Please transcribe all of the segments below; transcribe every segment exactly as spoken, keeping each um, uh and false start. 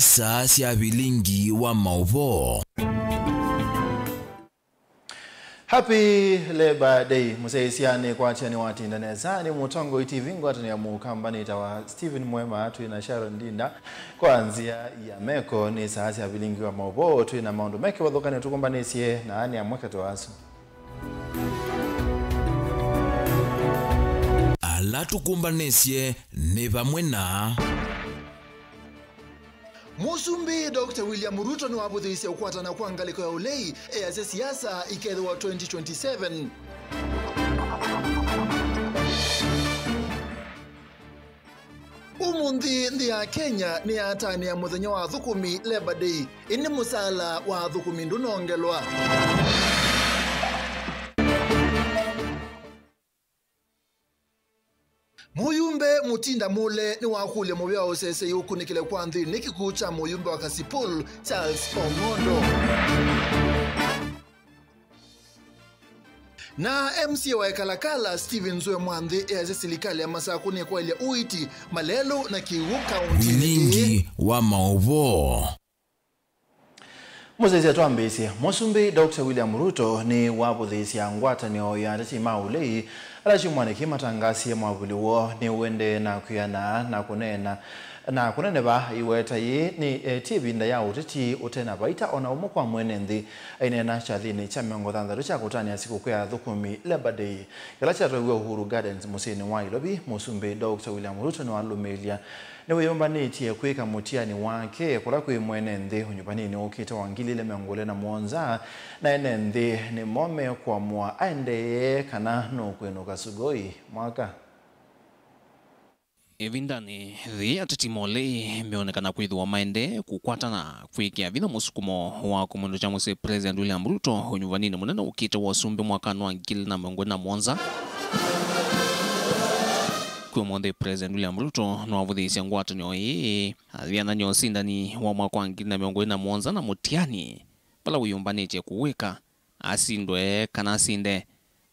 Saa sya vilingi wa maũvoo. Happy Labour Day, mũsyaĩĩsya nĩ kwatya nĩwatinda nesa. Nĩ Mũtongoi T V ngwatanĩo ya Mũkamba nĩtawa Stephen Mwema, twĩ na Sharon Ndinda. Kwa nzĩa ya meko nĩ saa sya vilingi wa maũvoo, twĩ na maũndũ me kĩvathũkany'o tũkũmbanĩsye na nĩ amwe katĩ wa asu. Ala tũkũmbanĩsye nĩ vamwe na Mũsumbĩ Doctor William Ruto nĩwavũthĩĩsye ũkwatana kwa ngalĩko ya ũlei, easya siasa ikethĩwa twenty twenty-seven. Ũmũnthĩ nthĩ ya Kenya nĩyatanĩa mũthenya wa athũkũmi, Labour Day, ĩndĩ mũsaala wa athũkũmi ndũnongelwa. Mũyumbe Mutinda Mule nĩwakũlya mũvea wa ũseseĩ ũkunĩkĩle kwa nthĩ nĩ kĩkw'ũ kya mũyumbe wa Kasipul, Charles Ong'ondo. Na M C A wa Ekalakala, Stephen Nzue Mwanthi, easya silikalĩ ya Masakũ nĩkwaĩlya ũiiti, malelũ na kĩw'ũ kaũntĩnĩ ĩĩ. Vilingi wa maũvoo. Mũsyaĩĩsya twambĩĩsye, Mũsumbĩ Doctor William Ruto nĩwavũthĩĩsya ngwatanĩo ya ateti ma ũlei ala kyumwanĩ kĩĩ matangasie mwavuli woo nĩũendee na kwĩana na kũneena na kũneneva iweta yĩĩ nĩ etie ĩvinda ya ũteti ũte na vaita o na ũmwe kwa mwene nthĩ. Aineena kyathĩnĩ kya mĩongo thanthatũ kya kũtanĩa sikũkũ ya athũkũmi, Labour Day, kĩla kyatwaiwe Uhuru Gardens mũsyĩnĩ wa Ilovi, Mũsumbĩ Doctor William Ruto nĩwalũmĩĩlya nĩwĩyũmbanĩtye kwĩka mũtiani wake kũla kwĩ mwene nthĩ ũnyuvanĩnĩ ũkĩte wa ngili ilĩ mĩongo ĩlĩ na mũonza, na ene nthĩ nĩmo mekũamũa aendee kana nũkwĩnũka Sugoi mwaka. Ĩvindanĩ yĩĩ, ateti ma ũlei meonekana kwĩthĩwa maendee kũkwatana kwĩkĩa vinya mũsukumo wa kũmwendokya mũsyĩ President William Ruto ũnyuvanĩnĩ mũnene ũkĩte wa ũsumbĩ mwakanĩ wa ngili ilĩ na mĩongo ĩlĩ na mũonza. Kwĩ ũmũnthĩ, President William Ruto nĩwavũthĩĩsye ngwatanĩo ĩĩ, ayĩanany'a ũsindani wa mwaka wa ngili ilĩ na mĩongo ĩlĩ na mũonza na mũtiani vala wĩyũmbanĩtye kũwĩka, asindwe kana asinde,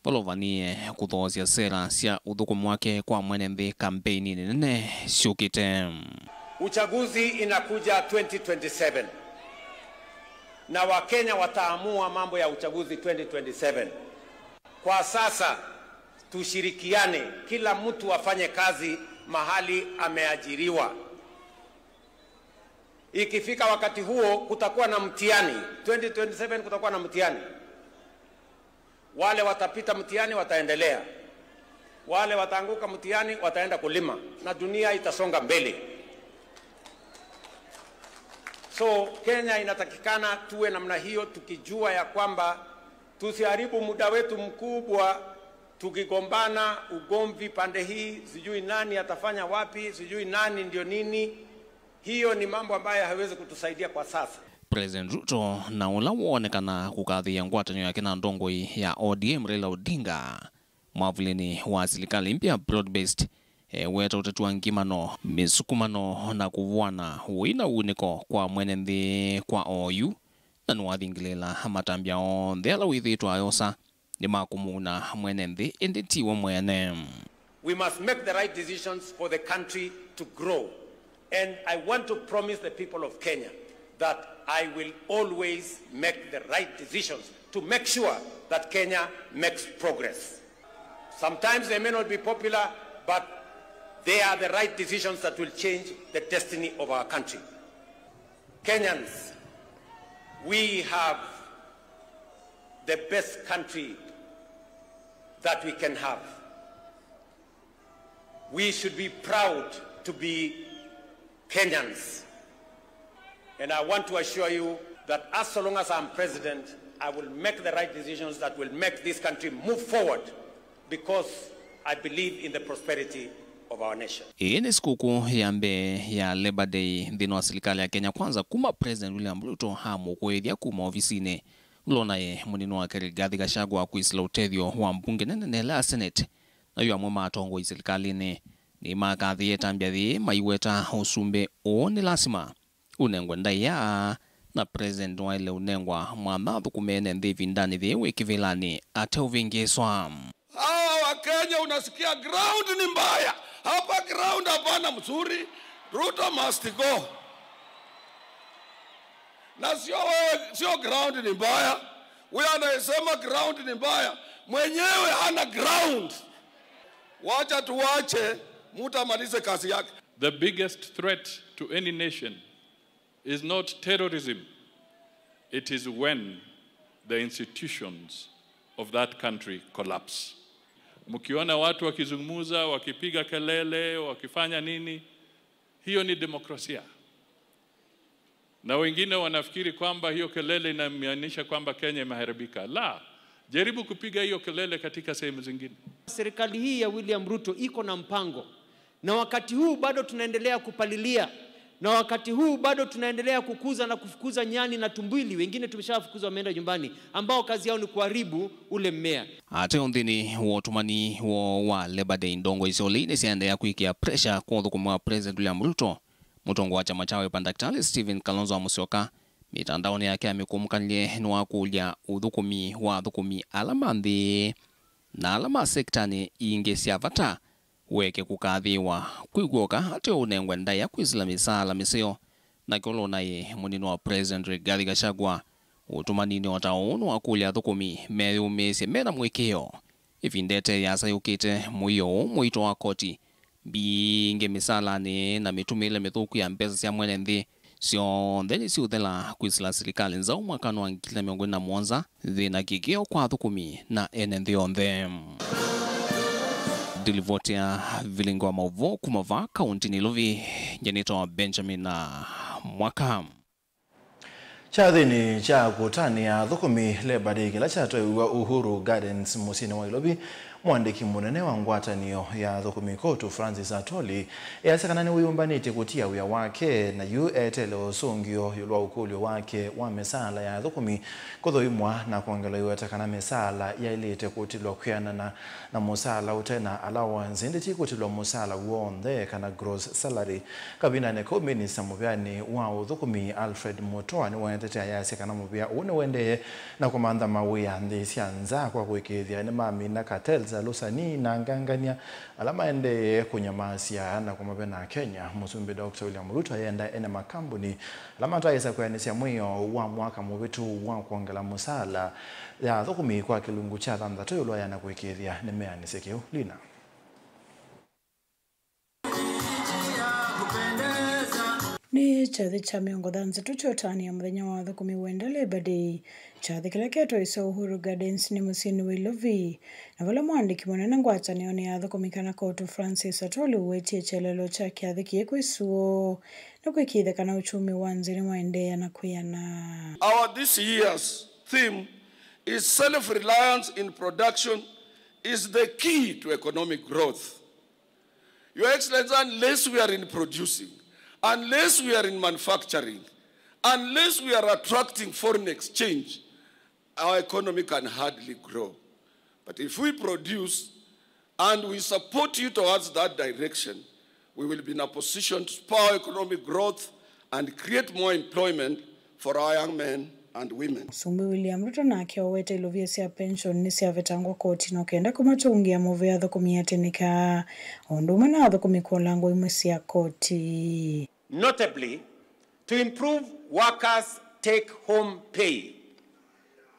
vala ũvanie kũthoosya sera sya ũthũkũmi wake kwa mwene nthĩ kampeininĩ nene syũkĩte. Uchaguzi inakuja twenty twenty-seven. Na Wakenya wataamua mambo ya uchaguzi twenty twenty-seven. Kwa sasa, tushirikiane, kila mtu afanye kazi mahali ameajiriwa. Ikifika wakati huo, kutakuwa na mtihani. Twenty twenty-seven kutakuwa na mtihani. Wale watapita mtihani wataendelea. Wale wataanguka mtihani wataenda kulima. Na dunia itasonga mbele. So, Kenya inatakikana tuwe namna hiyo, tukijua ya kwamba tusiharibu muda wetu mkubwa tukigombana, ugomvi pande hii, sijui nani atafanya wapi, sijui nani ndio nini. Hiyo ni mambo ambayo haiwezi kutusaidia kwa sasa. President Ruto, na ũla woonekana kũkathĩĩa ngwatanĩo yake na ndongoi ya O D M Raila Odinga mwavulinĩ wa silikalĩ mpya broad-based, eweta ũteti wa ngimano, mĩsukumano na kũvũana ũĩ na unĩko kwa mwene nthĩ kwa oyu, na nĩwathingĩlĩĩla matambya onthe ala wĩthĩĩtwe ayosa nĩmakũmũuna mwene nthĩ, ĩndĩ tiwe mwene. We must make the right decisions for the country to grow. And I want to promise the people of Kenya that I will always make the right decisions to make sure that Kenya makes progress. Sometimes they may not be popular, but they are the right decisions that will change the destiny of our country. Kenyans, we have the best country that we can have. We should be proud to be Kenyans. And I want to assure you that as long as I'm president, I will make the right decisions that will make this country move forward because I believe in the prosperity of our nation. Ĩĩ nĩ sikũkũ ya mbee ya Labour Day nthĩnĩ wa silikalĩ ya Kenya Kwanza kuma President William Ruto amũkũĩthya kuma ovisinĩ. Ũla ũnaĩ mũnini wake Rigathi Gachagua kwĩsĩla ũtethyo wa mbunge nene na ĩla ya Senate, na yu amwe ma atongoi silikalĩnĩ nĩmakathĩĩe ĩtambya yĩĩ maiweta ũsumbĩ ũũ nĩ lasima ũnengwe ndaĩa, na President waĩle ũnengwa mwanya athũkũme ene nthĩ ĩvindanĩ yĩĩ wĩ kĩvĩlanĩ ateũvĩngĩĩswa. Hawa wa Kenya unasikia ground ni mbaya. Hapa ground hapana mzuri. Ruto must go. Na sio wewe, sio ground ni mbaya. Huyo anayesema ground ni mbaya, mwenyewe hana ground. Wacha tuwache, mtu amalize kazi yake. The biggest threat to any nation is not terrorism. It is when the institutions of that country collapse. Mkiona watu wakizungumza, wakipiga kelele, wakifanya nini, hiyo ni demokrasia. Na wengine wanafikiri kwamba hiyo kelele inamaanisha kwamba Kenya imeharibika. La, jaribu kupiga hiyo kelele katika sehemu zingine. Serikali hii ya William Ruto iko na mpango, na wakati huu bado tunaendelea kupalilia, na wakati huu bado tunaendelea kukuza na kufukuza nyani na tumbili, wengine tumeshawafukuza, wameenda nyumbani, ambao kazi yao ni kuharibu ule mmea. Ateo nthĩnĩ wa ũtũmani woo wa Labor Day, ndongoi sya ũlei nĩsyaendeea kwĩkĩa pressure kwa ũthũkũmi wa President William Ruto. Mũtongoi wa kyama kya Wiper, Daktari Stephen Kalonzo wa Musyoka, mĩtandaonĩ yake ya mĩkũmũkanĩlye nĩwakũlya ũthũkũmi wa athũkũmi ala ma nthĩ na ala ma sektanĩ ingĩ sya vata weke kũkathĩĩwa kwĩ kw'oka ateo ũnengwe ndaĩa kwĩsĩla mĩsaala mĩseo. Nake ũla ũnaĩ mũnini wa President Rigathi Gachagua, ũtũmaninĩ o ta ũũ, nĩwakũlya athũkũmi meyũmĩĩsye mena mũĩkĩĩo. Ĩvinda ĩte yasa yũkĩte, mũio ũũ mũito wa koti, mbingĩ mĩsalanĩ na mĩtũmĩĩle mĩthũku ya mbesa sya mwene nthĩ, syonthe nĩsiũthela kwĩsĩla silikalĩ nzaũ mwakanĩ wa ngili na mĩongo ĩlĩ na mũonza, thĩna kĩkĩo kwa athũkũmi na ene nthĩ yonthe. Ndilivoti ya vilingi wa maũvoo kuma vaa kaunti Nairobi, nyanĩtwa Benjamin Mwaka. Kyathĩnĩ kya kũtanĩa athũkũmi Labor Day kĩla kyatwaiw'a Uhuru Gardens mũsyĩnĩ wa Nairobi, mũandĩki mũnene wa ngwatanĩo ya athũkũmi KOTU Francis Atoli easya kana nĩwĩyũmbanĩtye kũtia wĩa wake, na yu eteele ũsũngĩo ĩũlũ wa ũkũlyo wake wa mĩsaala ya athũkũmi kũthũimwa na kwongelwa iweta kana mĩsaala yaĩlĩte kũtilwa kwĩanana na mũsaala ũte na allowance, ĩndĩ ti kũtilwa mũsaala w'onthe kana gross salary. Kavindanĩ kau, minista mũvĩanĩ wa ũthũkũmi Alfred Mutua nĩwaetete ayasya kana mũvĩa ũũ nĩũendee na kũmantha mawĩa nthĩ sya nza kwa kũĩkĩĩthya nĩmamina cartels, alũsani na angangany'a ala maendee kũnyamasya na kũmavena Akenya. Mũsumbĩ Doctor William Ruto ayenda ene makambuni ala mataaĩsa kwĩanĩsya mwĩao wa mwaka mũvĩtu wa kwongela mũsaala ya athũkũmi kwa kĩlungu kya thanthatũ ĩũlũ ayana kũĩkĩĩthya nĩmeanĩsye kĩu. Lina. Nĩ kyathĩ kya mĩongo thanthatũ kya ũtanĩa mũthenya wa athũkũmi wenda, Labor Day, kyathĩ kĩla ketwaĩswe Uhuru Gardens nĩ mũsyĩnĩ wa Nairobi, na vala mũandĩki mũnene ngwatanĩonĩ ya athũkũmi kana KOTU Francis Atoli ũwetie kyelelo kya kyathĩ kĩĩ kwĩ suo nĩ kwĩkĩĩthya kana ũkyumi wa nthĩ nĩwaendeea na kwĩana. Our this year's theme is self-reliance in production is the key to economic growth. Your Excellency, unless we are in producing, unless we are in manufacturing, unless we are attracting foreign exchange, our economy can hardly grow. But if we produce and we support you towards that direction, we will be in a position to spur economic growth and create more employment for our young men and women. Mũsumbĩ William Ruto nake owete ilovia sya pension nĩsyavetangwa koti no kenda kũmatũngĩa mũvea athũkũmi atĩnĩka, o ũndũ ũmwe na athũkũmi kũlangwa imwe sya koti. Notably, to improve workers' take-home pay,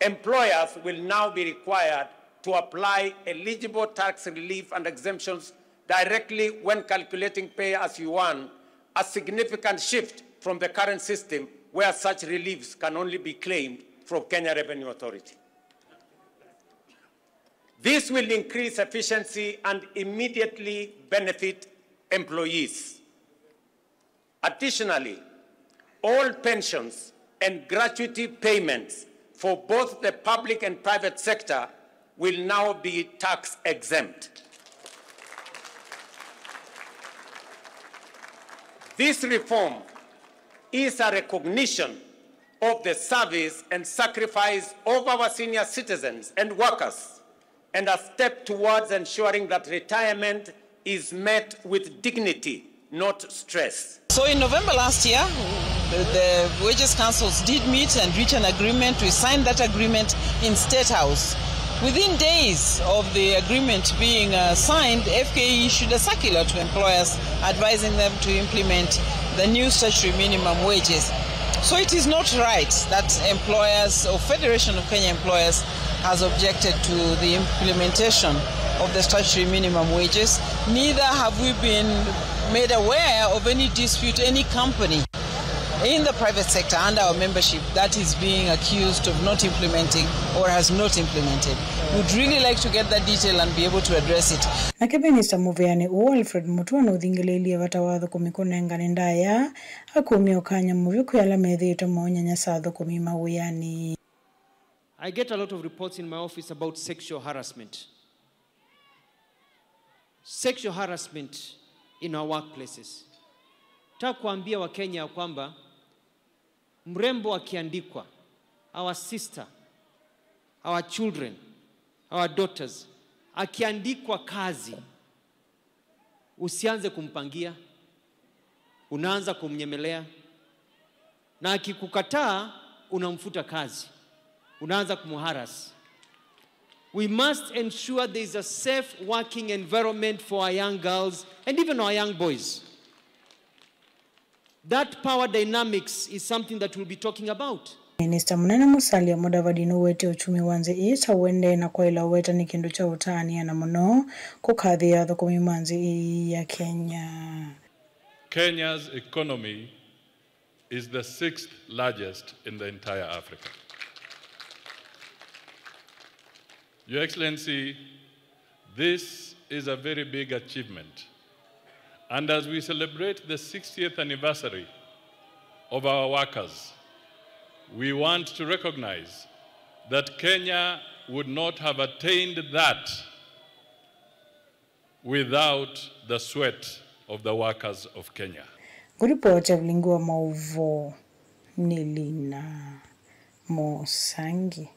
employers will now be required to apply eligible tax relief and exemptions directly when calculating pay as you earn, a significant shift from the current system where such reliefs can only be claimed from Kenya Revenue Authority. This will increase efficiency and immediately benefit employees. Additionally, all pensions and gratuity payments for both the public and private sector will now be tax exempt. This reform is a recognition of the service and sacrifice of our senior citizens and workers and a step towards ensuring that retirement is met with dignity, not stress. So in November last year, the, the Wages Councils did meet and reach an agreement. We signed that agreement in State House. Within days of the agreement being, uh, signed, F K E issued a circular to employers advising them to implement the new statutory minimum wages. So it is not right that employers or Federation of Kenya Employers has objected to the implementation of the statutory minimum wages. Neither have we been made aware of any dispute, any company in the private sector under our membership that is being accused of not implementing or has not implemented. We'd really like to get that detail and be able to address it. Nake Minista mũvĩanĩ ũũ Alfred Mutua nũthingĩlĩĩlie vata wa athũkũmi kũnengane ndaĩa akumya ũkanya mũvyũ kwĩ ala methĩĩtwe maũnyanyasa athũkũmi mawĩanĩ. I get a lot of reports in my office about sexual harassment. Sexual harassment in our workplaces. Nataka kuambia Wakenya ya kwamba mrembo akiandikwa, our sister, our children, our daughters, akiandikwa kazi, usianze kumpangia, unaanza kumnyemelea, na akikukataa, unamfuta kazi, unaanza kumharas. We must ensure there is a safe working environment for our young girls and even our young boys. That power dynamics is something that we'll be talking about. Minista mũnene Musalia Mudavadi nũwetete ũkyumi wa nthĩ ĩĩ ta ũendee na kwaĩla ũwetani kĩndũ kya ũtaanĩana mũno kũkathĩĩa athũkũmi ma nthĩ ĩĩ ya Kenya. Kenya's economy is the sixth largest in the entire Africa. Your Excellency, this is a very big achievement. And as we celebrate the sixtieth anniversary of our workers, we want to recognize that Kenya would not have attained that without the sweat of the workers of Kenya. Ngũripota ũlingi wa maũvoo nĩ Lina Mũsangi.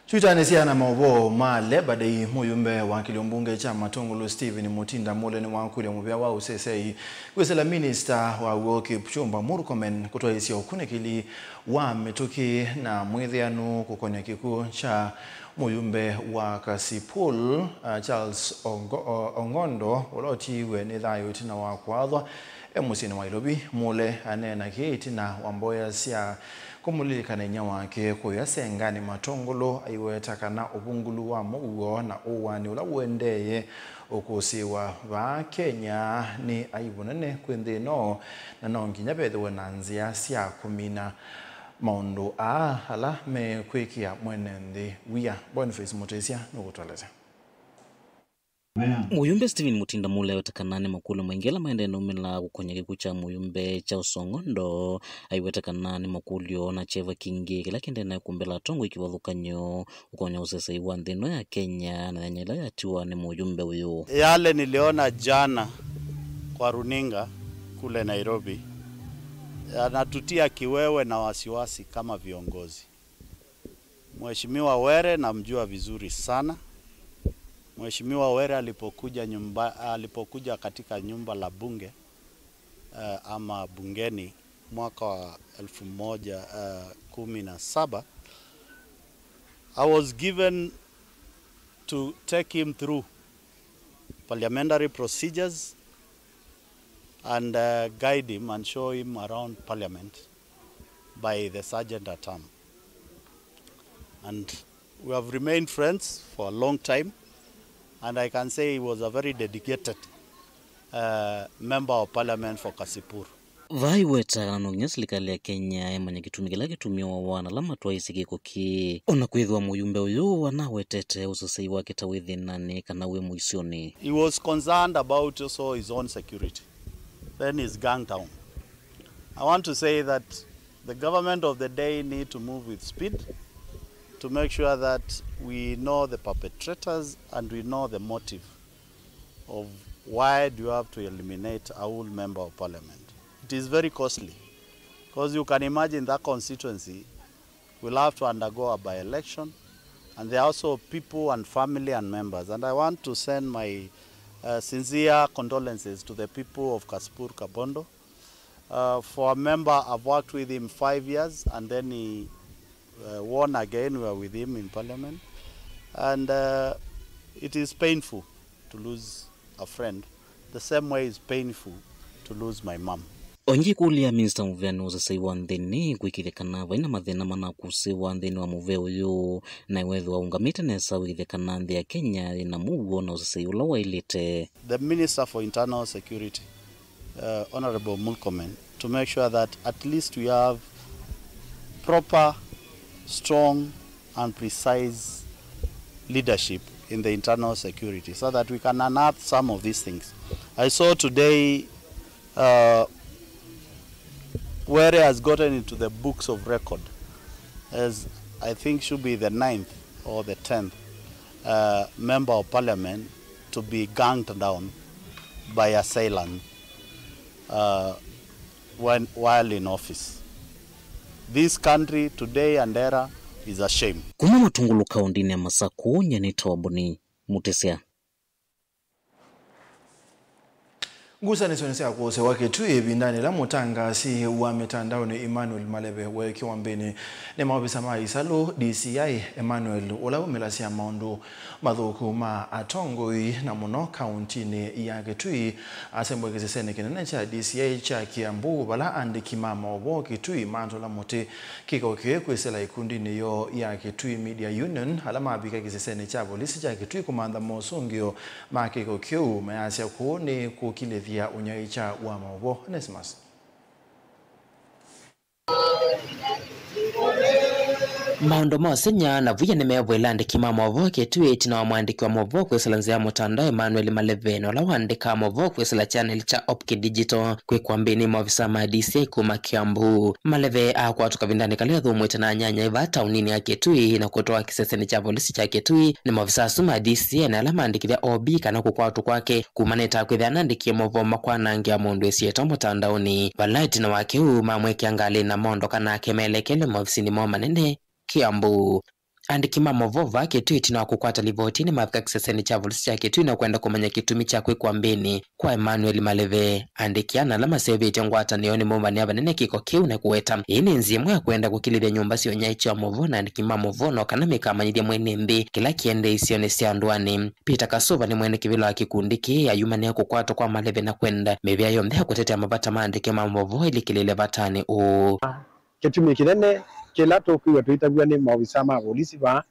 Twĩtanĩsya na maũvoo ma Labor Day, mũyumbe wa kĩlio mbunge kya Matũngũlũ Stephen Mutinda Mule nĩwakũlya mũvea wa ũsesei kwĩsĩla minista waw'o Kipchumba Murkomen kũtwaĩĩsya ũkunĩkĩli wa mĩtũkĩ na mwĩthĩanu kũkon'ya kĩkw'ũ kya mũyumbe wa Kasipul, uh, Charles Ongo-, O-, Ong'ondo, ũla ũtiiwe nĩ thayũ ĩtina wa kũathwa e mũsyĩnĩ wa Nairobi. Mule aneena kĩĩ ĩtina wa mboya sya kũmũlilikana inyia wake kũya Senga nĩ Matũngũlũ, aiweta kana ũvungũlu wa mũuo na ũaani ũla ũendee ũkũsĩĩwa vaa Kenya nĩ aibu nene kwĩ nthĩ ĩno, na no nginya vethĩwe na nzĩa sya kũmina maũndũ aa ala mekwĩkĩa mwene nthĩ wia. Boniface Mutisya nũkũtũelesya. Mũyumbe Stephen Mutinda Mule aweta kana nĩ makũlyo maingĩ ala maendee naumĩla kũkon'ya kĩkw'ũ kya mũyumbe Charles Ong'ondo. Aiweta kana nĩ makũlyo na kyeva kingĩ kĩla kĩendee na kũmbĩla atongoi kĩvathũkany'o kũkon'ya ũsesei wa nthĩ ĩno ya Kenya na yanya ĩla yatiwa nĩ mũyumbe ũyũ. Yale niliona jana kwa runinga kule Nairobi yanatutia kiwewe na wasiwasi kama viongozi. Mheshimiwa Were namjua vizuri sana. Mheshimiwa Were alipokuja nyumba, alipokuja katika nyumba la bunge, eh, ama bungeni mwaka wa elfu moja, eh, kumi na saba, I was given to take him through parliamentary procedures and, uh, guide him and show him around parliament by the sergeant at arm. And we have remained friends for a long time, and I can say he was a very dedicated, uh, member of parliament for Kasipul. Vaa aiweta kana no nginya silikalĩ ya Kenya ĩmanye kĩtumi kĩla kĩtumiawa wana ala matwaĩĩsye kĩko kĩĩ. O na kwĩthĩwa mũyumbe ũyũ anawetete ũsesei wake ta wĩ thĩnanĩ kana wĩ mũisyonĩ. He was concerned about also his own security. Then he's gunned down. I want to say that the government of the day need to move with speed to make sure that we know the perpetrators and we know the motive of why do you have to eliminate a whole member of parliament. It is very costly because you can imagine that constituency will have to undergo a by-election, and there are also people and family and members. And I want to send my, uh, sincere condolences to the people of Kasipul Kabondo. Uh, for a member, I've worked with him five years, and then he, uh, won again. We were with him in parliament, and, uh, it is painful to lose a friend the same way it's painful to lose my mom. Ongi kũlya Minista mũvea nĩ ũsesei wa nthĩnĩ kwĩkĩthya kana vai na mathĩna manakusĩwa nthĩnĩ wa mũvea ũyũ, na ĩwethĩwa ũngamĩte nesa wĩkĩthya kana nthĩ ya Kenya yĩ na mũuo na ũsesei ũla waĩlĩte. The Minister for Internal Security, uh, Honorable Murkomen, to make sure that at least we have proper, strong and precise leadership in the internal security so that we can unearth some of these things. I saw today, uh, Were has gotten into the books of record as, I think, should be the ninth or the tenth, uh, member of parliament to be gunned down by assailants, uh, when, while in office. This country today and era is a shame. Kuma Matungulu kaũndĩnĩ ya Masakũ, nyie nĩ Toboni Mutisia. Ngusanĩsyonĩ sya kũsewa Kĩtui ĩvindanĩ ĩla mũtangaasi wa mĩtandaonĩ Emmanuel Maleve weekiwa mbĩnĩ nĩ maovisa ma ĩsalũ, D C I Emmanuel, ũla wumĩlasya maũndũ mathũku ma atongoi, na mũno kaũntinĩ ya Kĩtui, asembwe kĩsesenĩ kĩnene kya D C I kya Kiambu, vala andĩki ma maũvoo Kĩtui matũla mũtĩ kĩko kĩĩ kwĩsĩla ĩkundinĩ yoo ya Kĩtui Media Union, ala mavika kĩsesenĩ kya volisi kya Kĩtui kũmantha mosũngĩo ma kĩko kĩu, mayasya kũu nĩ kũkilĩthya ũnyaĩĩkya wa maũvoo. Onesmus. Maũndũ ma ũseng'ya na vũya nĩmeevũĩla andĩki ma maũvoo Kĩtui ĩtina wa mwandĩki wa maũvoo kwĩsĩla nzĩa ya mũtandao Emmanuel Maleve, na ũla waandĩkaa maũvoo kwĩsĩla chaneli kya Opki Digital kwĩkwa mbĩnĩ maovisa ma D C I kuma Kiambu. Maleve akwatwa kavindanĩ kala athũmũĩte na anyanyae vaa taũninĩ ya Kĩtui na kũtwawa kĩsesenĩ kya volisi kya Kĩtui nĩ maovisa asu ma D C I na ala maandĩkĩthya O B kana kũkwatwa kwake kumanĩte na kwĩthĩa anandĩkie maũvoo makwanangĩa mũndũ ĩsyĩtwa mũtandaonĩ. Vala ĩtina wa kĩu mamwĩkĩa ngalĩ na mondoka nake melekele maovisinĩ moo manene Kiambu. Andĩki ma maũvoo vaa Kĩtui ĩtina wa kũkwata livoti nĩmavika kĩsesenĩ kya volisi kya Kĩtui na kwenda kũmanya kĩtumi kya kwĩkwa mbĩnĩ kwa Emmanuel Maleve. Andĩki ana ala maseũvĩtye ngwatanĩo nĩmaumanĩa vanene kĩko kĩu na kũweta ĩĩ nĩ nzĩa ĩmwe ya kwenda kũkilĩthya nyũmba sya ũnyaĩĩkya wa maũvoo na andĩki ma maũvoo no kana mĩkamanyĩthya mwene nthĩ kĩla kĩendee isionĩ sya ndũanĩ. Peter Kasuva nĩ mwene kĩvĩla wa kĩkundi kĩĩ ayumanĩa kũkwatwa kwa Maleve na kwenda mĩvĩa yonthe ya kũtetea mavata ma andĩki ma maũvoo ĩlikĩlĩle vatanĩ ũũ. Kĩtumi kĩnene kĩla tũkwĩw'a tũitavw'a nĩ maovisa ma volisi vaa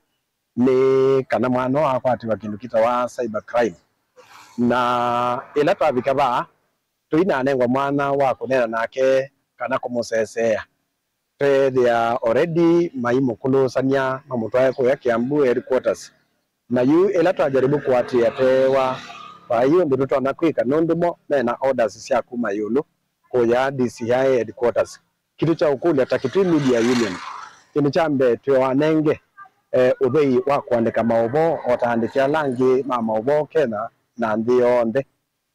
nĩ kana mwana ũũ akwatĩwa kĩndũ kĩtawa cyber crime. Na ĩla twavika vaa, tũinanengwa mwanya wa kũneena nake kana kũmũseseea. Tweethĩa already maimũkũlũsany'a mamũtwae kũya Kiambu headquarters. Na yu ĩla twajaribu kũatĩĩa tweewa vai ũndũ tũtonya kwĩka nũndũ mo mena orders sya kuma ĩũlũ kũya D C I headquarters. Kĩtũ kya ũkũlya ta Kitui Media Union, kĩndũ kya mbee twĩwanenge, eh, ũthei wa kũandĩka maũvoo o ta andĩki ala angĩ ma maũvoo Kenya na nthĩ yonthe.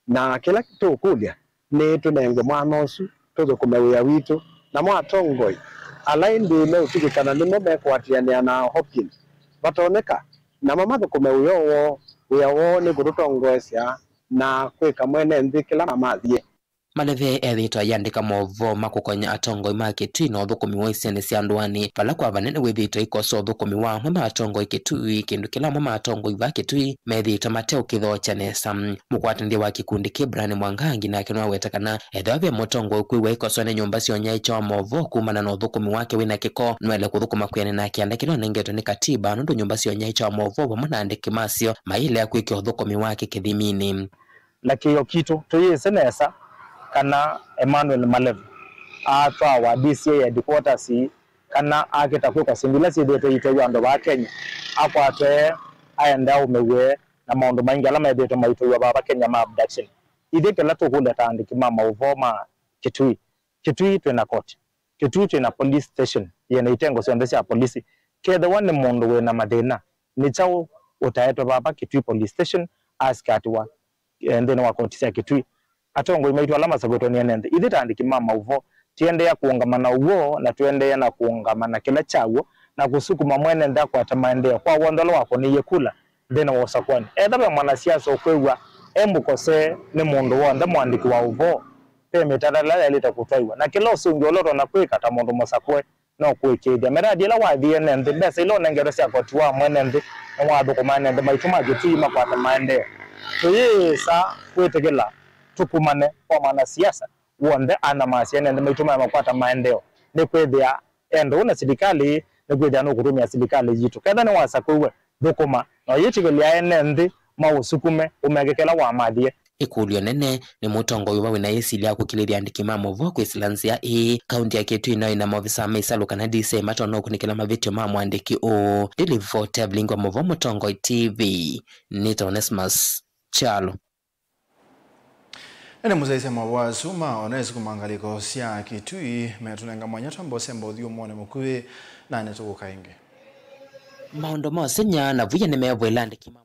Na kĩla tũũkũlya nĩ tũnengwe mwanya ũsu tũthũkũme wĩa witũ, namo atongoi ala ĩndĩ meũtw'ĩkĩkana nĩmo mekũatĩanĩa na Hopkins vatonyeka, namo mathũkũme wĩa woo. Wĩa woo nĩ kũtũtongoesya na kwĩka mwene nthĩ kĩla mamathie. Maleve ethĩĩtwe ayandĩka maũvoo ma kũkonya atongoi ma Kĩtui na ũthũkũmi wa isionĩ sya ndũanĩ, vala kwa vanene wĩthĩĩtwe aikosoa ũthũkũmi wa amwe ma atongoi Kĩtui, kĩndũ kĩla amwe ma atongoi va Kĩtui methĩĩtwe mateũkĩthookya nesa. Mũkwatanĩthya wa kĩkundi kĩĩ Brian Mwangangi nake nĩwaweta kana ethĩwa ve mũtongoi ũkwĩw'a aikosoa nĩ nyũmba sya ũnyaĩĩkya wa maũvoo kumana na ũthũkũmi wake wĩ na kĩko, nũele kũthũkũma kwĩanana na kĩanda kĩla ũnengetwe nĩ katiba, nũndũ nyũmba sya ũnyaĩĩkya wa maũvoo vamwe na andĩki masyo mayĩlea kwĩkĩa ũthũkũmi wake kĩthiminĩ. Na kĩĩo kitũ, tũyĩsĩ nesa kana Emmanuel Maleve aatwawa D C I headquarters kana akĩta kwĩkwa syĩndũ ila syĩthĩĩtwe iitwaiw'a andũ vaa Kenya, akwatwe, aende aũmĩw'e, na maũndũ maingĩ ala methĩĩtwe maitwaiw'a vaa Kenya ma abduction. Ithyĩ kĩla tũkũlya ta andĩki ma maũvoo ma Kĩtui, Kĩtui twĩ na koti. Kĩtui twĩ na police station yĩ na itengo syonthe sya polisi. Kethĩwa nĩ mũndũ wĩ na mathĩna, nĩ kyaũ ũtaetwe vava Kĩtui police station asikatĩwa, eh, nthĩnĩ wa koti sya Kĩtui? Atongoi maitũ ala masakwĩtwe nĩ ene nthĩ. Ithyĩ ta andĩki ma maũvoo, tũendeea kũũngama na ũw'o na tũendeea na kũũngama na kĩla kya w'o na kũsukuma mwene nthĩ akwate maendeeo kwa w'onthe ũla wakũnĩie kula nthĩnĩ wa ũsakwani. Ethĩwa ve mwanasiasa ũkwĩw'a e mũkose nĩ mũndũ w'onthe mũandĩki wa ũvoo, ve mĩtalatala ĩla yaĩlĩte kũtwaĩwa, na kĩla ũsũngĩo ũla ũtonya kwĩka ta mũndũ mũsakũe no kũĩkĩĩthya mĩradi ĩla wathie ene nthĩ. Mbesa ila ũnengetwe sya koti wa mwene nthĩ nĩwathũkũma ene nthĩ maitũ ma Kĩtui makwate maendeeo. Tũyĩsa kwĩtĩkĩla tũkumane kwa mwanasiasa w'onthe, ana ma syana nthĩ maitũ maya makwata maendeeo, nĩkwĩthĩa e ndũũ na silikalĩ, nĩkwĩthĩa nũkũtũmĩa silikalĩ yitũ. Ketha nĩwasakũiwe, thũkũma, na ũyĩtĩkĩlya ene nthĩ maũsukume, ũmeke kĩla wamathie. Ĩkũlyo nene nĩ mũtongoi ũva wĩna yĩsilya ya kũkilĩthya andĩki ma maũvoo kwĩsĩla nzĩa ĩĩ. Kaunti ya Kitui no ĩna maovisaa ma ĩsalũ kana D C I matonya ũkunĩkĩla mavĩtyo ma mũandĩki ũũ. Ndĩlivoti ya vilingi wa maũvoo Mũtongoi T V, nĩtawa Onesmus Kyalo. Ene mũsyaĩĩsya maũvoo asu ma ona ĩsuku ma ngalĩko sya Kitui metũnenga mwanya twamba ũsemba ũthyũmũonĩ mũkuvĩ, na nĩtũkũka ĩngĩ. Maũndũ ma ũsengy'a na vũya nĩmevoela andĩki ma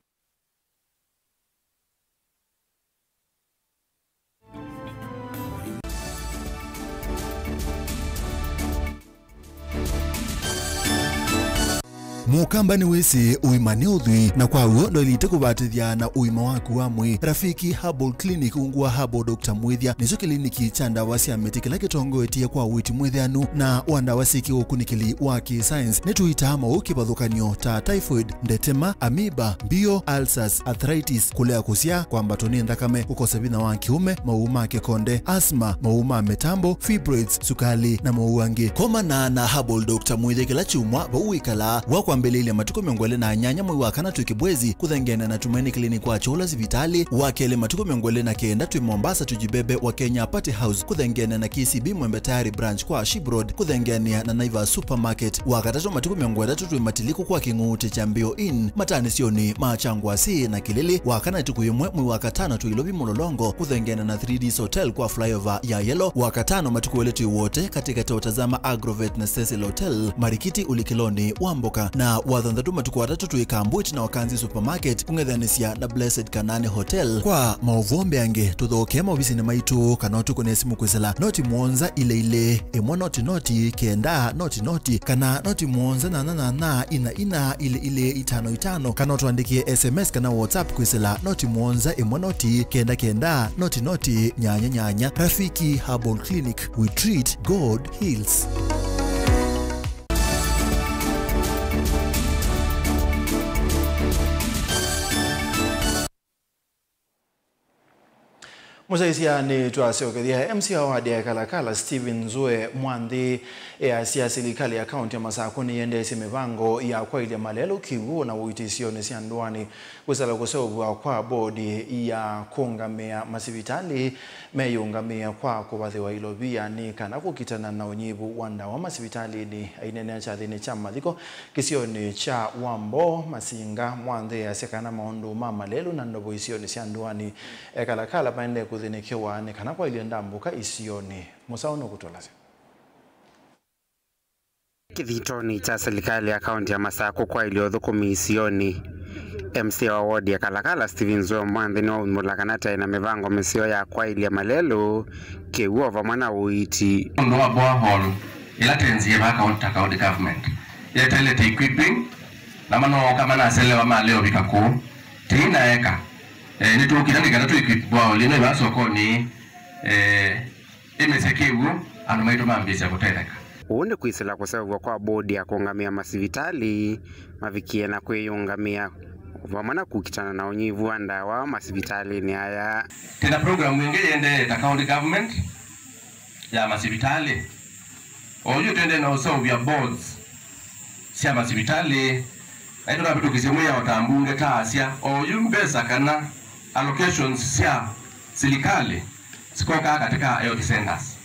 Mũkamba nĩwĩsĩ ũima nĩ ũthwii, na kwa w'o ndwaĩlĩte kũvatĩthya na ũima waku wa mwĩĩ. Rafiki Herbal Clinic, ungu wa Herbal Doctor Mwĩthya, nĩkyo kĩliniki kya ndawa sya mĩtĩ kĩla kĩtongoetye kwa ũiiti mwĩthĩanu na wa ndawa syĩ kĩũkunĩkĩli wa kĩ-science. Nĩtũitaa maũũ kĩvathũkany'o ta typhoid, ndetema, amoeba, mbio, ulcers, arthritis, kũlea kũsyaa, kwambatwa nĩ nthakame, kũkosa vinya wa kĩũme, maũũ ma kĩkonde, asthma, maũũ ma mĩtambo, fibroids, sukali, na maũũ angĩ. Komana na Herbal Doctor Mwĩthya kĩla kyumwa vau wĩkalaa, wa kwambĩlĩĩlya matukũ mĩongo ĩlĩ na nyanya mwei wa kana twĩ Kibwezi, kũthengeana na Tumaini Clinic wa Kyũla sivitalĩ, wa kelĩ matukũ mĩongo ĩlĩ na kenda twĩ Mombasa Tujibebe wa Kenya Party House, kũthengeana na K C B Mwembe Tayari Branch kwa Ship Road, kũthengeanĩa na Naivas Supermarket, wa katatũ matukũ mĩongo ĩtatũ twĩ Matiliku kwa Kĩng'uutĩ kya Mbio Inn, matanĩsyonĩ ma Kyangwasĩ na Kĩlĩlĩ, wa kana ĩtukũ yĩmwe mwei wa katano twĩ Ilovi Mũlolongo, kũthengeana na Three Ds Hotel kwa flyover ya Yellow, wa katano matukũ elĩ twĩ Wote, katĩkatĩ wa Tazama Agrovet na Cecil Hotel, Marikiti ũlikĩlonĩ wa mboka, na wa thanthatũ matukũ atatũ twĩ Kambwit na Wakanzi Supermarket, kũng'ethanĩsya na Blessed Kanani Hotel. Kwa maũvoo mbeange, tũthokee maovisinĩ maitũ kana ũtũkũne simũ kwĩsĩla noti mũonza ilĩ ilĩ, ĩmwe noti noti, kenda noti noti, kana noti mũonza nyanya nyanya, ina ina, ilĩ ilĩ, itano itano, kana ũtũandĩkĩe S M S kana WhatsApp kwĩsĩla noti mũonza, ĩmwe noti, kenda kenda, noti noti, nyanya nyanya. Rafiki Herbal Clinic, we treat, God heals. Mũsyaĩĩsya, nĩtwasyokethya. M C A wa ward ya Kalakala, Stephen Nzue Mwanthi, easya silikalĩ ya kaunti ya Masakũ nĩyendeesye mĩvango ya kwaĩlya malelũ, kĩw'ũ na ũiiti isionĩ sya ndũanĩ kwĩsĩla kũseũvw'a kwa bodi ya kũũngamĩa masivitalĩ meyĩũngamĩe kwa kũvathĩwa ilovia nĩ kana kũkitana na ũnyivu wa ndawa masivitalĩnĩ. Aineenea kyathĩnĩ kya mathiko kĩsionĩ kya Wambo, Masinga, Mwanthi easya kana maũndũ ma malelũ na ndovo isionĩ sya ndũanĩ e Kalakala maendee kũthĩnĩkĩwa nĩ kana kwaĩlya ndambũka isionĩ. Mũsaũ nũkũtũlasya. Kĩthitonĩ kya silikalĩ ya kaunti ya Masakũ kwaĩlya ũthũkũmi isionĩ, M C A wa ward ya Kalakala Stephen Nzue Mwanthi nĩwaumbũla kana taĩ na mĩvango mĩseo ya kwaĩlya malelũ, kĩw'ũ o vamwe na ũiiti. Ũndũ wa borehole ĩla tenzie vaa kaunti ta county government yetelete equipping, na manooka manaselewa malea ũvika kũu. Tĩinaeka, eh, nĩtũkĩla nĩ kana tũ equip borehole ĩno ĩvaa sokonĩ, eh, ĩmesye kĩw'ũ, andũ maitũ mambĩĩsya kũtetheka. Ũu nĩ kwĩsĩla kũseũvw'a kwa bodi ya kũũngamĩa masivitalĩ mavikie na kwĩyĩũngamĩa, vamwe na kũkitana na ũnyivu wa ndawa masivitalĩnĩ aya. Twĩna program ĩngĩ ĩendee ta county government ya masivitalĩ. Oyu twendee na ũseũvya boards sya masivitalĩ, na nĩtũnavĩtũkisye mwĩao ta mbunge taasya, oyu mbesa kana allocations sya silikalĩ sikokaa katika health centers.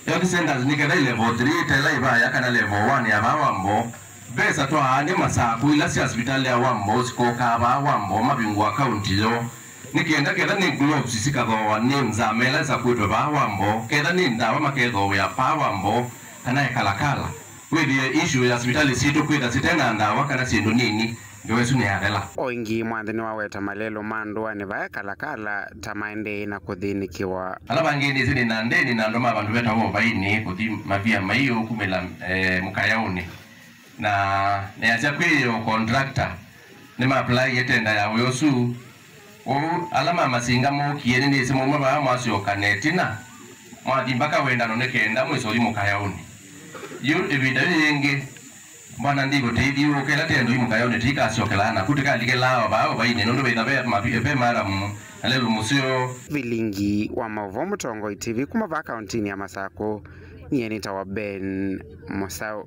Health centers nĩ ketha ĩ level three, tela ĩvaya kana level one ya vaa Wambo. Mbesa twaanĩ Masakũ ila sya sivitalĩ ya Wambo sikokaa vaa Wambo mavingũa kaunti yoo. Nĩ kenda ketha nĩ gloves sikathooa nĩ nzama ĩla ĩsakwĩtwe vaa Wambo, ketha nĩ ndawa makethoowĩa vaa Wambo, kana e Kalakala. Wĩthĩe issue ya sivitalĩ sitũ kwĩtha site na ndawa kana syĩndũ nini, ngewa ĩsu nĩyathela. O ĩngĩ, Mwanthi nĩwaweta malelũ ma ndũanĩ vaa e Kalakala ta maendee na kũthĩnĩkĩwa. Ala vangĩ nĩsĩ nĩ na ndeni na andũ ma vandũ vetawa Ũvainĩ kũthi Mavia Maiũ kumĩla, eh, Mũkayaũnĩ. Na nĩasya kwĩ o contractor nĩmaaplaie tenda ya wĩa ũsu. Kwoou ala ma Masinga mookie, nĩnĩsĩ mwauma vaa mwasyoka na ĩtina mwathi mbaka wendano nĩ kenda mwĩsoli Mũkayaũnĩ. Yu ĩvinda yĩĩ yĩngĩ Mwana ndikũtĩthiũũka ĩla tendo imũkayonĩ tĩikasyokelaa naku tĩkalike laa o vaa ũvainĩ nũndũ vĩtha ve mavi-, ve maramu na lelũ mũseo. Vilingi wa maũvoo Mũtongoi T V kuma vaa kauntinĩ ya Masakũ, nyie nĩtawa Ben Mũsaũ.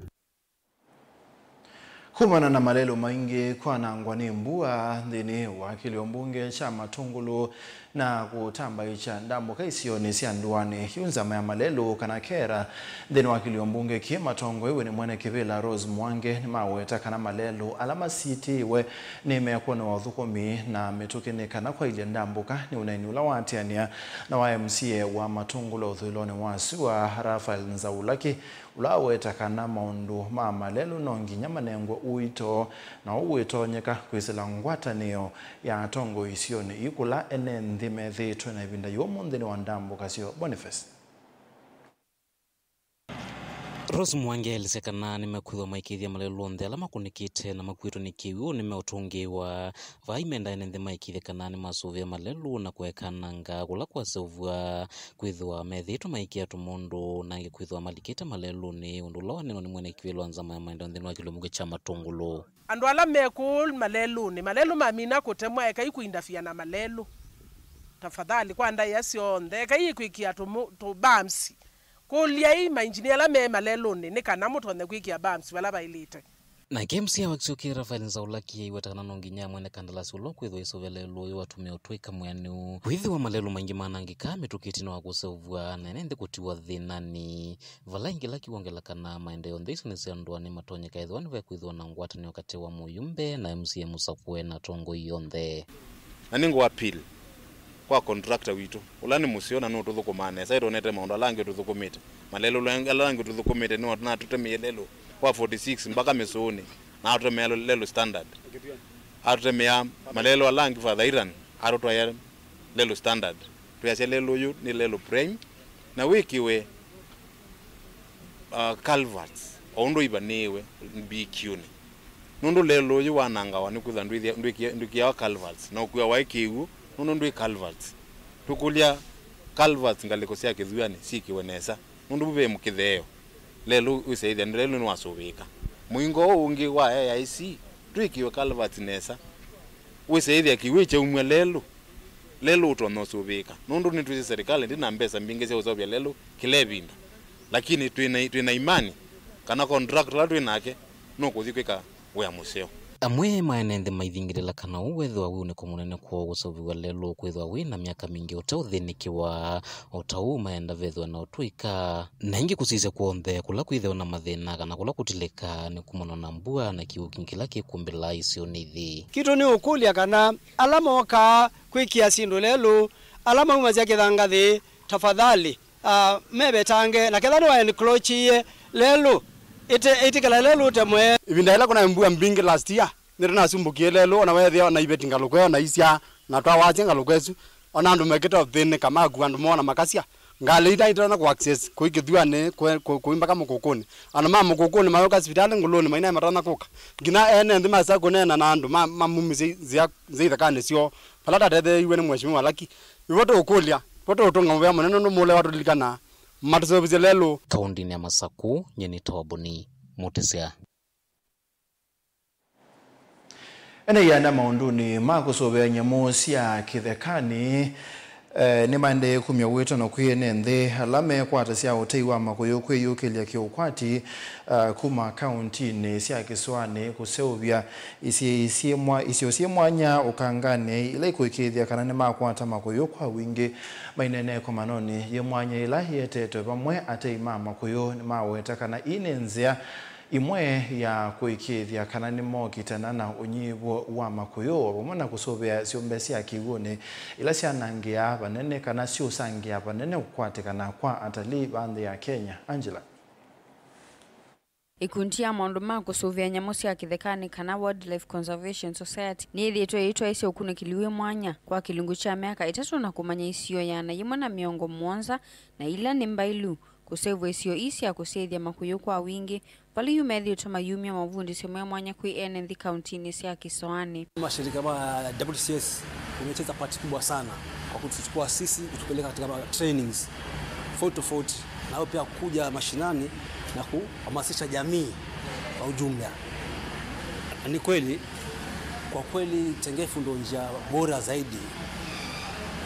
Kumana na malelũ maingĩ kwanangwa nĩ mbua nthĩnĩ wa kĩlĩo mbunge kya Matũngũlũ na kũtambaĩkya ndambũka isionĩ sya ndũanĩ, yu nzama ya malelũ kana kera nthĩnĩ wa kĩlĩo mbunge kĩĩ matongoew'e nĩ mwene kĩvĩla Rose Mwangi nĩmaweta kana malelũ ala masitĩĩwe nĩmekwonew'a ũthũkũmi na mĩtũkĩ nĩ kana kwaĩlya ndambũka nĩ ũneeni ũla waatĩanĩa na wa M C A wa Matũngũlũ ũthũĩlonĩ wa sua, Raphael Nzaulaki, ũla waweta kana maũndũ ma malelũ no nginya manengwe ũito na ũu wĩtonyeka kwĩsĩla ngwatanĩo ya atongoi isionĩ ii kũla ene nthĩ methĩĩtwe na ĩvinda yĩũmũ nthĩnĩ wa ndambũka syoo. Boniface. Rose Mwangi aelesya kana nĩmekwĩthĩwa maikĩĩthya malelũ onthe ala makũnĩkĩte na makuĩtwe nĩ kĩw'ũ nĩmeũtũngĩĩwa. Vai menda ene nthĩ maikĩĩthye kana nĩmasũvĩa malelũ na kũekananga kũla kwaseũvw'a kwĩthĩwa methĩĩtwe maikĩa tũmũndũ na angĩ kwĩthĩwa malikĩte malelũnĩ, ũndũ ũla wanenwa nĩ mwene kĩvĩla wa nzama ya maendeeo nthĩnĩ wa kĩlĩo mbunge kya Matũngũlũ. Andũ ala me kũũ malelũnĩ, malelũ mamina kũtemwa, ekai kũindafia na malelũ. Tafadhali, kwa ndaĩa syonthe, ekai kwĩkĩa tũmũ-, tũ bumps. Kũlyai mainjinia ala me malelũnĩ nĩ kana mũtonye kwĩkĩa bumps vala vaĩlĩte. Nake M C A wa kĩsio kĩĩ Raphael Nzaulaki aiweta kana no nginya mwene kandalasi ũla ũkwĩthĩwa aisũvĩa lelũ ũyũ atũmĩe ũtũĩka mwĩanĩu. Kwĩthĩwa malelũ maingĩ manangĩkaa mĩtũkĩ ĩtina wa kũseũvw'a na ene nthĩ kũtiwa thĩnanĩ. Vala ĩngĩ Laki wongela kana maendeeo nthĩ isu nĩ sya ndũanĩ matonyeka ethĩwa nĩvekwĩthĩwa na ngwatanĩo katĩ wa mũyumbe na M C A mũsakũe na atongoi onthe. Na nĩngũ appeal kwa contractor witũ, ũla nĩ mũseo na nũtũthũkũmaa nesa, ĩtonete maũndũ ala angĩ ũtũthũkũmĩte. Malelũ ala angĩ ũtũthũkũmĩte nĩ natũtemie lelũ wa forty six mpaka Mĩsũũnĩ, na atũtemea lelũ standard. Atũtemea malelũ ala angĩ further Iran, atũtwaĩa lelũ standard. Twĩasya lelũ ũyũ nĩ lelũ prime, na wĩkĩwe uh, culverts, o ũndũ ivanĩĩwe mbikiũnĩ. Nũndũ lelũ ũyũ wanangawa nĩ kwĩthwa ndwĩthĩa-, ndwĩkĩa-, ndwĩkĩawa culverts, na ũkuawa ĩ kĩw'ũ nũndũ ndwĩ culverts. Tũkũlya culverts ngalĩko sya kĩthuanĩ syĩkĩwe nesa, nũndũ vu ve kĩtheeo. Lelũ wĩsaĩthya, lelũ nĩwasũvĩĩka. Mũingo ũũ ũngĩ wa A I C, twĩkĩwe culverts nesa. Wĩsaĩthya kĩw'ũ kyaumw'a lelũ, lelũ ũtonya ũsũvĩĩka, nũndũ nĩtwĩsĩ serikali ndĩ na mbesa mbingĩ sya ũseũvya lelũ kĩla ĩvinda, lakini twĩ na, twĩ na imani kana contractor ũla twĩ nake nũkũthi kwĩka wĩa mũseo. Amwe ma ene nthĩ maithingĩlĩla kana ũu wethĩwa wĩunĩko mũnene kwoo kũseũvĩw'a lelũ kwĩthĩwa wĩ na myaka mingĩ ũteũthĩnĩkĩwa. O ta ũu maenda vethĩwe na ũtũĩka, na ĩngĩ kũsisya kw'onthe kũla kwĩthĩwa na mathĩna kana kũla kũtilĩka nĩ kumana na mbua na kĩw'ũ kingĩ kĩla kĩkũmbĩlaa isionĩ ithi. Kitũ nĩ ũkũlya kana ala mokaa kwĩkĩa syĩndũ lelũ, ala maumasya kĩthangathĩ, tafadhali, ah, mevetange, na ketha nĩwaencroachie lelũ, ĩte-, ĩtĩkĩla lelũ ũtemwe. Ĩvinda yĩla kũnaĩ mbua mbingĩ last year, nĩtũnasumbũkie lelũ, ona weethĩa ona iveti ngalũko ĩyo naisya, na twawasya ngalũko ĩsu, ona andũ mekĩte ũthĩnĩka makua andũ moo na makasya. Ngalĩ ila itonya kũ access kũi kĩthuanĩ, kũ-, kũ-, kũi mpaka Mũkũkũnĩ. Andũ ma Mũkũkũnĩ mayũka sivitalĩ Ngũlũnĩ, mainaĩ matonya kũka. Nginya ene nthĩ masa kũneena na andũ ma, mamumisye nzĩa, nzĩa ithekanĩ syoo, vala tatetheeiw'e nĩ Mheshimiwa Laki. Ivo tũũkũlya, vo tũũtũnga mũvea mũnene nũndũ mũũle watũlilikana. Matũseũvĩsye lelũ. Kaũndĩnĩ ya Masakũ, nyie nĩ Toboni Mũtĩsya. Ene ianda maũndũnĩ ma kũsũvĩa nyamũ sya kĩthekanĩ, eh, nĩmaendee kumya wĩtano kwĩ ene nthĩ ala mekwatasya ũtei wa makũyũ kwĩyũkĩlya kĩũkwati, eh, kuma kaũntinĩ sya kĩsũanĩ kũseũvya isio syĩ mwa-, isio syĩ mwanya ũkanganĩ ila ikũĩkĩĩthya kana nĩmakwata makũyũ kwa wingĩ. Maineenea ĩkomanonĩ yĩ mwanya ĩla ĩetetwe vamwe, atei ma makũyũ nĩmaweta kana ii nĩ nzĩa ĩmwe ya kũĩkĩĩthya kana nĩmokitana na ũnyivũ wa makũyũ, o vamwe na kũsũvĩa syũmbe sya kĩw'ũnĩ ila syanangĩaa vanene kana syũsangĩa vanene kũkwatĩkana kwa atalii va nthĩ ya Kenya. Angela. Ikundi ya maũndũ ma kũsũvĩa nyamũ sya kĩthekanĩ kana Wildlife Conservation Society nĩyĩthĩĩtwe ĩitwaĩĩsya ũkunĩkĩli wĩ mwanya kwa kĩlungu kya myaka ĩtatũ na kũmanya isio ĩana yĩmwe na mĩongo mũonza na ila nĩ mbailu, kũseũvw'a isio ii sya kũsyaĩthya makũyũ kwa wingĩ, vala yu methĩĩtwe mayumya mavundĩsyo me mwanya kwĩ ene nthĩ kauntinĩ sya kĩsoanĩ. Mashirika ma W C S wamecheza part kubwa sana kwa kutuchukua sisi kutupeleka katika ma trainings tofauti tofauti, na wao pia kuja mashinani na kuhamasisha jamii ujumla. Na ni kweli, kwa kweli, tengefu ndo njia bora zaidi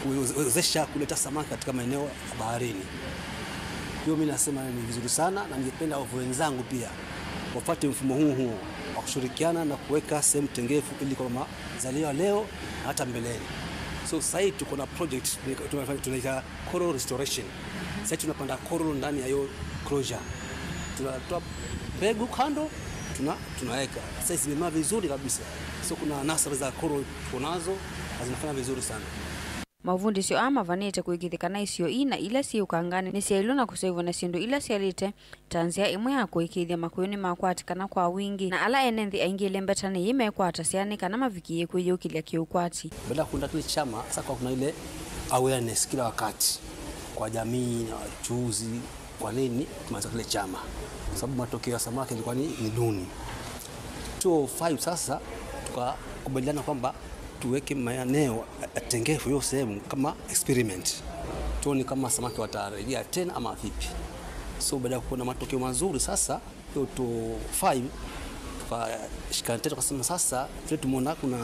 kuwezesha kuleta samaki katika maeneo ya baharini. Hiyo mimi nasema ni vizuri sana, na ningependa wavuvi wenzangu pia wafuate mfumo huu huo wa kushirikiana na kuweka sehemu tengefu ili kwa mazalio ya leo na hata mbeleni. So sasa hivi tuko na project tunaita coral restoration. Sasa tunapanda coral ndani ya hiyo closure. Tunatoa mbegu kando, tuna tunaweka. Sasa zimemea vizuri kabisa. So kuna nursery za coral tuko nazo, na zinafanya vizuri sana. Mavundĩsyo aa mavanĩte kũĩkĩĩthya kana isio ii na ila syĩ ũkanganĩ nĩsyaĩlwe na kũseũvw'a na syĩndũ ila syaĩlĩte, ta nzĩa ĩmwe ya kũĩkĩĩthya makũyũ nĩmakwatĩkana kwa wingĩ, na ala ene nthĩ aingĩ ĩlembeta nĩyĩmekwatasya nĩ kana mavikĩĩe kwĩyĩũkĩlya kĩũkwati. Baada ya kuunda kile chama, sasa kwa kuna ile awareness kila wakati kwa jamii na wachuuzi, kwa nini tumeanza kile chama, kwa sababu matokeo ya samaki ilikuwa ni, ni duni. Two oh five sasa tukakubaliana kwamba tuweke maeneo ya tengefu hiyo sehemu kama experiment, tuone kama samaki watarejea tena ama vipi. So baada ya kuona matokeo mazuri sasa, hiyo two oh five tukashikana tena, tukasema sasa vile tumeona kuna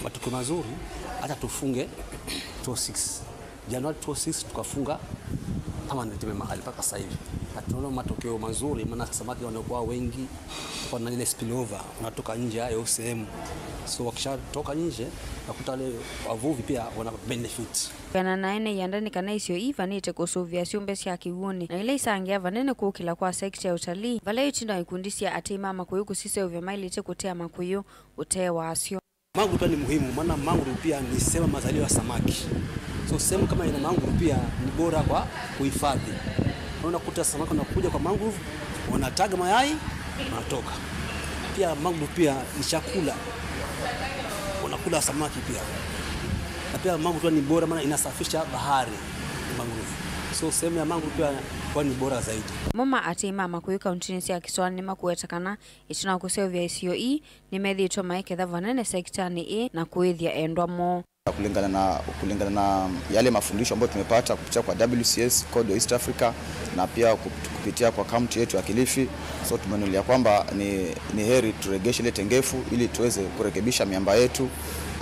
matokeo mazuri, hata tufunge two oh six. Januari two oh six tukafunga permanent ile mahali mpaka sasa hivi. Na tunaona matokeo mazuri, maana samaki wanakuwa wengi, kwa na ile spillover, wanatoka nje ya hiyo sehemu. So wakishatoka nje, nakuta wale wavuvi pia wana benefit. Kana na ene ianda nĩ kana isio ii ivanĩte kũsũvĩa syũmbe sya kĩw'ũnĩ, na ila isangĩa vanene kũkĩla kwa sekta ya ũtalii, vala ĩtina wa ikundi sya atei ma makũyũ kũsiseũvya maĩlĩte kũtea makũyũ ũtee wasyo. Mangrove pia ni muhimu, maana mangrove pia ni sehemu ya mazalio ya samaki. So sehemu kama ina mangrove pia ni bora kwa kuhifadhi. Unakuta samaki wanakuja kwa mangrove, wanataga mayai, wanatoka. Pia mangrove pia ni chakula, wanakula samaki pia. Na pia mangrove pia ni bora maana inasafisha bahari, mangrove. So sehemu ya mangrove pia kwa ni bora zaidi. Amwe ma atei ma makũyũ kauntinĩ sya Kĩsũanĩ nĩmakũweta kana ĩtina wa kũseũvya isio ii, nĩmethĩĩtwe maiketha vanene sekitanĩ ĩĩ na kũĩthya endwa moo. Kulingana na, kulingana na yale mafundisho ambayo tumepata kupitia kwa W C S, CODO East Africa, na pia kup-, kupitia kwa kaunti yetu ya Kilifi, so tumeonelea kwamba ni, ni heri turegeshe ile tengefu ili tuweze kurekebisha miamba yetu,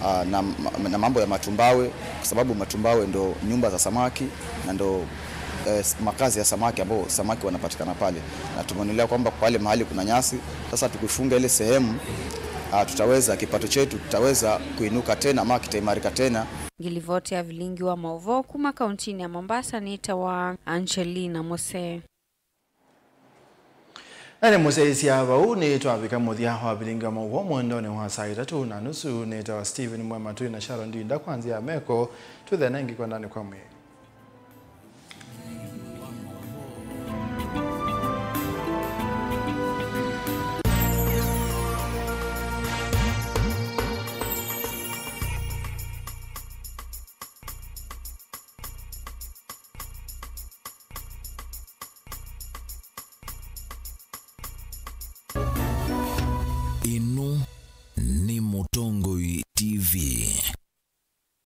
ah, na, na mambo ya matumbawe, kwa sababu matumbawe ndo nyumba za samaki na ndo eh, s-, makazi ya samaki ambao samaki wanapatikana pale, na tumeonelea kwamba pale mahali kuna nyasi, sasa tukifunga ile sehemu, ah, tutaweza, kipato chetu tutaweza kuinuka tena ama kitaimarika tena. Ngilivoti ya vilingi wa maũvoo kuma kauntinĩ ya Mombasa nĩtawa Angelina Mose. Na nĩ mũsyaĩĩsya vau nĩ twavika mũthya wa vilingi wa maũvoo mwendonĩ wa saa itatũ na nusu. Nĩtawa Stephen Mwema, twĩ na Sharon Ndinda kwa nzĩa ya meko, twĩthĩane ĩngĩ kwendanĩ kwa mwĩĩ.